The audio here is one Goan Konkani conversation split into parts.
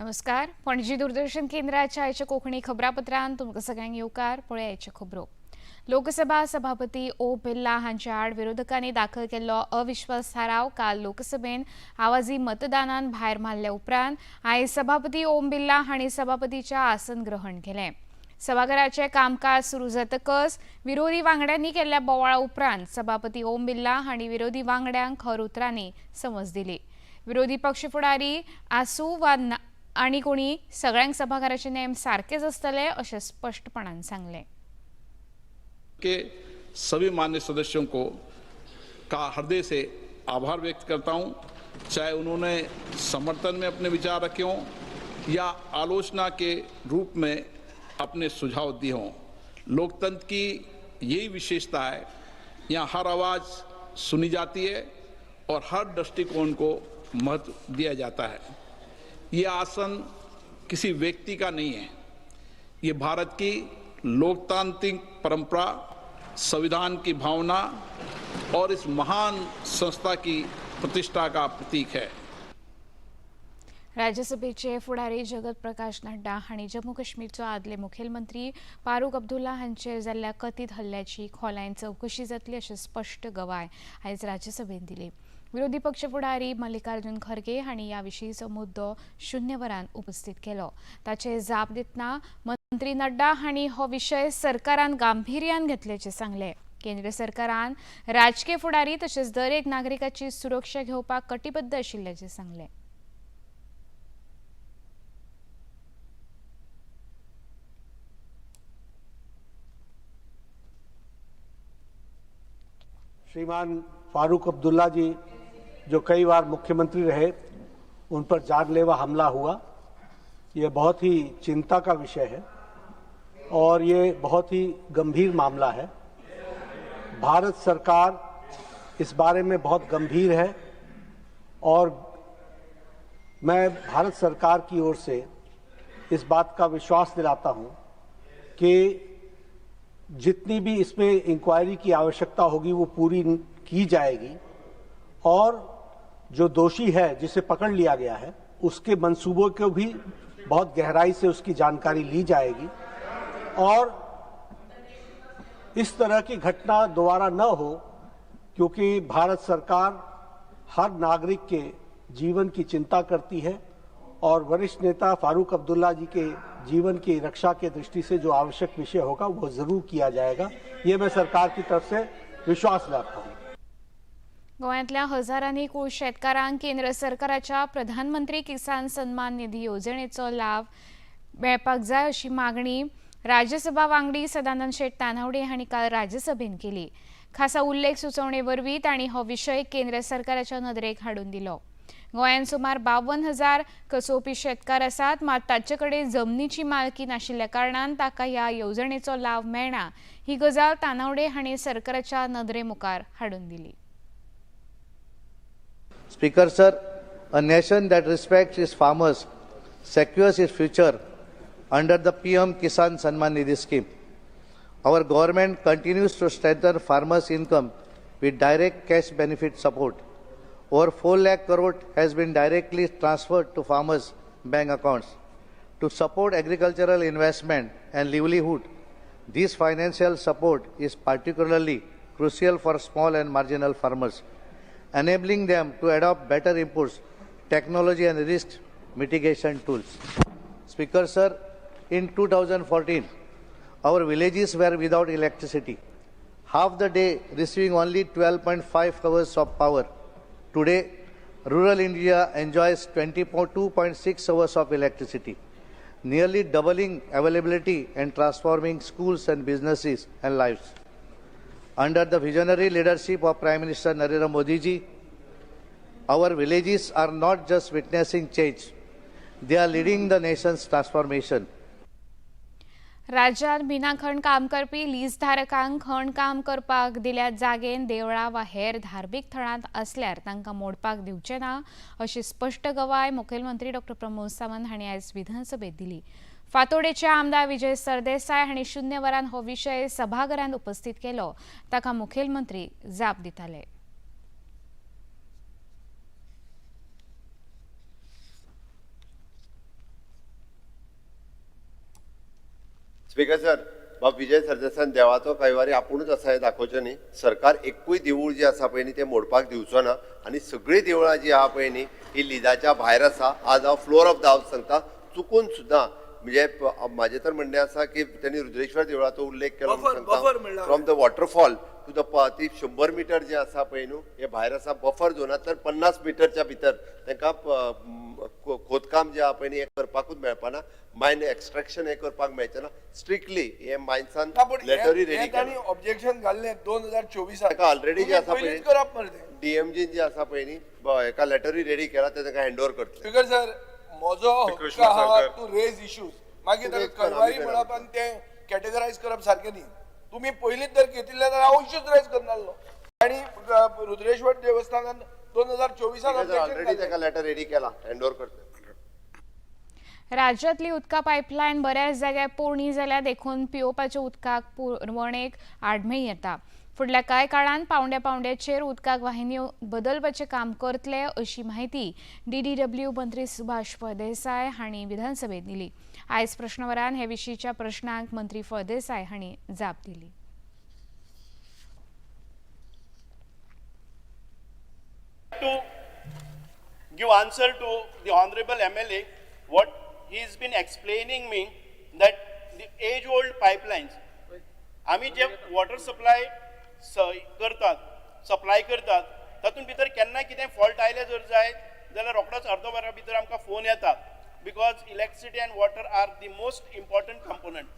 नमस्कार, पणजी दूरदर्शन केंद्राच्या आयच्या कोंकणी खबरापत्रांत तुमकां सगळ्यांक येवकार. पळया आयच्यो खबरो. लोकसभा सभापती ओम बिर्ला हांच्या आड विरोधकांनी दाखल केल्लो अविश्वास थाराव काल लोकसभेन आवाजी मतदानान भायर मारल्या उपरांत आयज सभापती ओम बिर्ला हांणी सभापतीच्या आसन ग्रहण केलें. सभाघराचें कामकाज सुरू जातकच विरोधी वांगड्यांनी केल्ल्या बोवाळा उपरांत सभापती ओम बिर्ला हांणी विरोधी वांगड्यांक खर उतरांनी समज दिली. विरोधी पक्ष फुडारी आसूं वा आनी कोणी, सगळ्यांक सभाघराचे नेम सारकेच आसतले अशें स्पश्टपणान सांगलें. के सभी मान्य सदस्यों को का हृदय से आभार व्यक्त करता हूं, चाहे उन्होंने समर्थन में अपने विचार रखे हों या आलोचना के रूप में अपने सुझाव दिए हों. लोकतंत्र की यही विशेषता है, यहाँ हर आवाज़ सुनी जाती है और हर दृष्टिकोण को महत्व दिया जाता है. ये आसन किसी व्यक्ति का नहीं है, ये भारत की लोकतांत्रिक परंपरा, संविधान की भावना और इस महान संस्था की प्रतिष्ठा का प्रतीक है. राज्यसभेचे फुडारी जगत प्रकाश नड्डा हांणी जम्मू काश्मीरचो आदले मुखेलमंत्री फारूक अब्दुल्ला हांचेर जाल्ल्या कथीत हल्ल्याची खोलायेन चवकशी जातली अशें स्पश्ट गवाय आयज राज्यसभेन दिली. विरोधी पक्ष फुडारी मल्लिकार्जुन खरगे हांणी ह्या विशींचो मुद्दो शून्य वरान उपस्थित केलो. ताचे जाप दितना मंत्री नड्डा हांणी हो विशय सरकारान गांभिर्यान घेतल्याचें सांगलें. केंद्र सरकारान राजकीय फुडारी तशेंच दर एक नागरिकाची सुरक्षा घेवपाक कटिबद्ध आशिल्ल्याचें सांगलें. श्रीमान फारूक अब्दुल्ला जी, जो कई बार मुख्यमंत्री रहे, उन पर जानलेवा हमला हुआ. ये बहुत ही चिंता का विषय है और ये बहुत ही गंभीर मामला है. भारत सरकार इस बारे में बहुत गंभीर है और मैं भारत सरकार की ओर से इस बात का विश्वास दिलाता हूं कि जितनी भी इसमें इंक्वायरी की आवश्यकता होगी वो पूरी की जाएगी और जो दोषी है, जिसे पकड़ लिया गया है, उसके मंसूबों को भी बहुत गहराई से उसकी जानकारी ली जाएगी और इस तरह की घटना दोबारा न हो, क्योंकि भारत सरकार हर नागरिक के जीवन की चिंता करती है और वरिष्ठ नेता फारूक अब्दुल्ला जी के जीवन की रक्षा के दृष्टि से जो आवश्यक विषय होगा वो जरूर किया जाएगा. ये मैं सरकार की तरफ से विश्वास दिलाता हूँ. गोंयांतल्या हजारांनी कूळ शेतकारांक केंद्र सरकाराच्या प्रधानमंत्री किसान सन्मान निधी येवजणेचो लाव मेळपाक जाय अशी मागणी राज्यसभा वांगडी सदानंद शेट तानावडे हांणी काल राज्यसभेन केली. खासा उल्लेख सुचोवणे वरवीं तांणी हो विशय केंद्र सरकाराच्या नदरेक हाडून दिलो. गोंयांत सुमार 52,000 कसोवपी शेतकार आसात, मात तांचे कडेन जमनीची मालकी नाशिल्ल्या कारणान ताका ह्या येवजणेचो लाव मेळना ही गजाल तानावडे हांणी सरकाराच्या नदरे मुखार हाडून दिली. Speaker sir, a nation that respects its farmers secures its future. Under the PM Kisan Samman Nidhi scheme, our government continues to strengthen farmers' income with direct cash benefit support. Over 4 lakh crore has been directly transferred to farmers' bank accounts to support agricultural investment and livelihood. This financial support is particularly crucial for small and marginal farmers, enabling them to adopt better inputs, technology and risk mitigation tools. Speaker sir, in 2014, our villages were without electricity, half the day receiving only 12.5 hours of power. Today, rural India enjoys 22.6 hours of electricity, nearly doubling availability and transforming schools and businesses and lives. Under the visionary leadership of Prime Minister Narendra Modi ji, our villages are not just witnessing change, they are leading the nation's transformation. राज्यात मिना खण काम करपी लीजधारकांक खण काम करपाक दिल्या जागेन देवळां वा हेर धार्मीक थळांत आसल्यार तांकां मोडपाक दिवचे ना अशी स्पश्ट गवाय मुखेलमंत्री डॉ प्रमोद सावंत हांणी आयज विधानसभेत दिली. फातोडेचे आमदार विजय सरदेसाय हांणी शून्य वरान हो विशय सभाघरांत उपस्थित केलो. ताका मुखेलमंत्री जाप दिताले. स्पीकर सर, बाब विजय सरदेसायान देवाचो कैवारी आपुणूच आसा हें दाखोवचें न्ही. सरकार एकूय देवूळ जें आसा पळय न्ही तें मोडपाक दिवचो ना आनी सगळीं देवळां जीं आहा पळय न्ही ही लिजाच्या भायर आसा. आज हांव फ्लोर ऑफ the house सांगता, चुकून सुद्दां म्हणजे म्हाजें तर म्हणणें आसा की त्यांनी रुद्रेश्वर देवळाचो उल्लेख केलो Buffer, buffer म्हणला. From the waterfall to the ती 100 मिटर जे आसा पळय न्हू हे भायर आसा. बफर झोनांतल्यान 50 मिटरच्या भितर तांकां खोदकाम जें आहा पळय न्ही हें करपाकूच मेळपाना, मायन एक्स्ट्रेक्शन हें करपाक मेळचें ना. स्ट्रिक्टली हे मायन्सान ना, पूण लेटरूय हें रेडी तांणी केला. ऑब्जेक्शन घाल्लें 2024 ताका already जे आसा पयलींच पळय करप मरे तें. डीएमजीन जे आसा पळय न्ही हेका लेटरूय रेडी केला, ते तांकां हँड ओवर करतले. स्पीकर सर, म्हजो हक्क कृष्ण आहा सावकार. To raise issues. मागीर Raise ताका कर, कैवारी आमी म्हणप आनी तें कॅटेगरायज करप सारकें न्ही. तुमी पयलींच जर घेतिल्लें जाल्यार हांव इश्यूज रेज करनासलो. आनी रुद्रेश्वर देवस्थानान 2024 ऑलरेडी ताका लेटर रेडी केला, हँड ओवर करतले. राज्यांतली उदका पायपलायन बऱ्याच जाग्यार पोरणी जाल्या देखून पिवपाच्या उदकाक पुरवणेक आडमेळी येता. फुडल्या कांय काळान पावंड्या पावंड्याचेर उदकाक वाहिन्यो बदलपाचें काम करतले अशी म्हायती डीडीडब्ल्यू मंत्री सुभाष फळदेसाय हांणी विधानसभेत दिली. आयज प्रश्नवरान हे विशींच्या प्रश्नांक मंत्री फळदेसाय हांणी जाप दिली. To give answer to the Honorable MLA, what he has been explaining me that the age-old pipelines, आमी जे वॉटर सप्लाय करतात, सप्लाय करतात, तातूंत भितर केन्ना कितें फॉल्ट आयलें जर जायत जाल्यार रोखडोच अर्द वरा भितर आमकां फोन येता, because electricity and water are the most important component.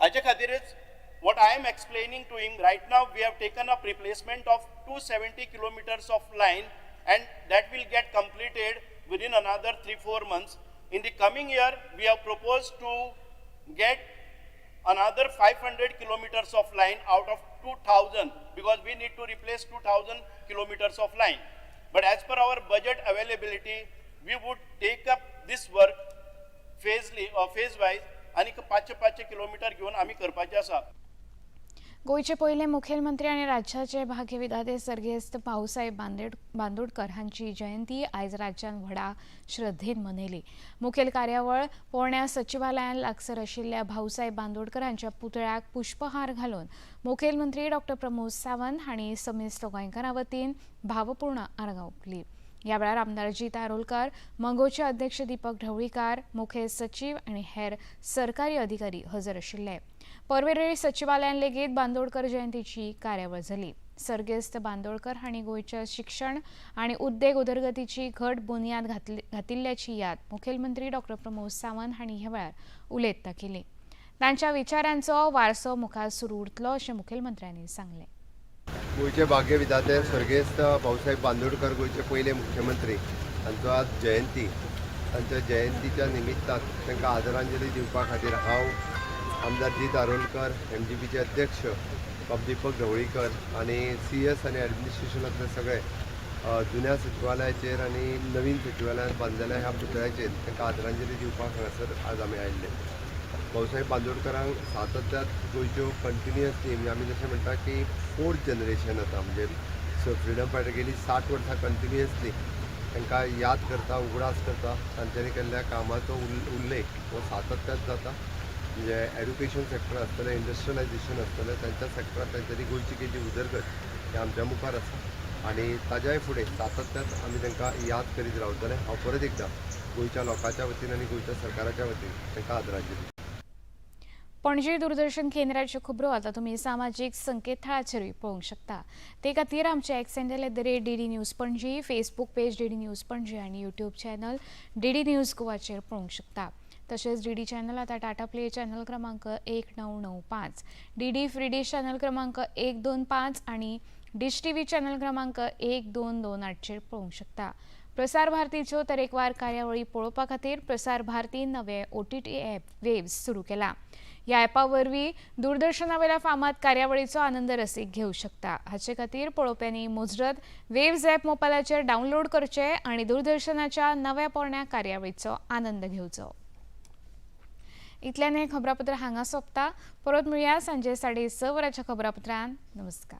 हाचे खातीरच what I am explaining to him right now, we have taken up replacement of 270 kilometers of line and that will get completed within another 3-4 months. In the coming year, we have proposed to get another 500 kilometers of line out of 2000, because we need to replace 2000 kilometers of line. But as per our budget availability, we would take up this work phasely or phase wise आनी 500-500 किलोमीटर घेवन आमी करपाचें आसा. गोंयचे पयले मुखेलमंत्री आनी राज्याचे भाग्यविधाते सर्गेस्त भाऊसाहेब बांदोडकर हांची जयंती आयज राज्यान व्हडा श्रद्धेन मनयली. मुखेल कार्यावळ पोरण्या सचिवालयान लागसर आशिल्ल्या भाऊसाहेब बांदोडकर हांच्या पुतळ्याक पुष्पहार घालून मुखेलमंत्री डॉक्टर प्रमोद सावंत हांणी समेस्त गोंयकारां वतीन भावपूर्ण आर्गां ओंपली. ह्या वेळार आमदार जीत आरोलकर, मंगोचे अध्यक्ष दीपक ढवळीकार, मुखेल सचीव आनी हेर सरकारी अधिकारी हजर आशिल्ले. पर्वरी सचिवालयान लेगीत बांदोडकर जयंतीची कार्यावळ जाली. सर्गेस्त बांदोडकर हांणी गोंयच्या शिक्षण आनी उद्देग उदरगतीची घट बुन्याद घातिल्ल्याची याद मुखेलमंत्री डॉक्टर प्रमोद सावंत हांणी ह्या वेळार उलयतना केली. तांच्या विचारांचो वारसो मुखार सुरू उरतलो अशें मुखेलमंत्र्यांनी सांगलें. गोंयचे भाग्यविधाते स्वर्गेस्त भाऊसाहेब बांदोडकर गोंयचे पयले मुख्यमंत्री तांचो आज जयंती. तांच्या जयंतीच्या निमित्तान तांकां आदरांजली दिवपा खातीर हांव आमदार जीत आरोलकर, एमजीपीचे अध्यक्ष बाब दीपक ढवळीकर आनी CS आनी एडमिनिस्ट्रेशनांतले सगळे जुन्या सचिवालयाचेर आनी नवीन सचिवालयांत बांदलेल्या ह्या पुतळ्याचेर तांकां आदरांजली दिवपाक हांगासर आज आमी आयिल्ले. भाऊसाहेब बांदोडकरांक सातत्यात गोंयच्यो कंटिन्युअसली, म्हणजे आमी जशें म्हणटा की फोर्थ जनरेशन आतां, म्हणजे फ्रिडम फायटर गेली 60 वर्सां कंटिन्युअसली तांकां याद करता, उगडास करता. तांच्यांनी केल्ल्या कामाचो उल्लेख हो सातत्यात जाता. म्हणजे एड्युकेशन सेक्टर आसतलें, इंडस्ट्रियलायझेशन आसतलें, तांच्या सेक्टरांत तांच्यांनी गोंयची केल्ली उदरगत ही आमच्या मुखार आसा आनी ताज्याय फुडें सातत्यात आमी तांकां याद करीत रावतले. हांव परत एकदां गोंयच्या लोकांच्या वतीन आनी गोंयच्या सरकाराच्या वतीन तांकां आदरांजली. पणजी दूरदर्शन केंद्राच्यो खबरो आतां तुमी सामाजीक संकेतथळाचेरूय पळोवंक शकता. ते खातीर आमचे X handle @DD News Panaji, Facebook page DD News Panaji आनी यूट्यूब चॅनल डीडी न्यूज गोवाचेर पळोवंक शकता. तशेंच डीडी चॅनल आतां टाटा प्ले चॅनल क्रमांक 1995, डीडी फ्री डिश चॅनल क्रमांक 125 आनी डिश टीव्ही चॅनल क्रमांक 1228चेर पळोवंक शकता. प्रसार भारतीच्यो तरेकवार कार्यावळी पळोवपा खातीर प्रसार भारती नवे OTT app waves सुरू केला. ह्या ॲपा वरवीं दूरदर्शनावेल्या फामाद कार्यावळीचो आनंद रसीक घेवंक शकता. हाचे खातीर पळोवप्यांनी मुजरत वेव्ज ॲप मोबायलाचेर डावनलोड करचें आनी दूरदर्शनाच्या नव्या पोरण्या कार्यावळीचो आनंद घेवचो. इतल्यान हें खबरापत्र हांगा सोंपता. परत मेळया सांजे 6:30 वरांच्या खबरापत्रान. नमस्कार.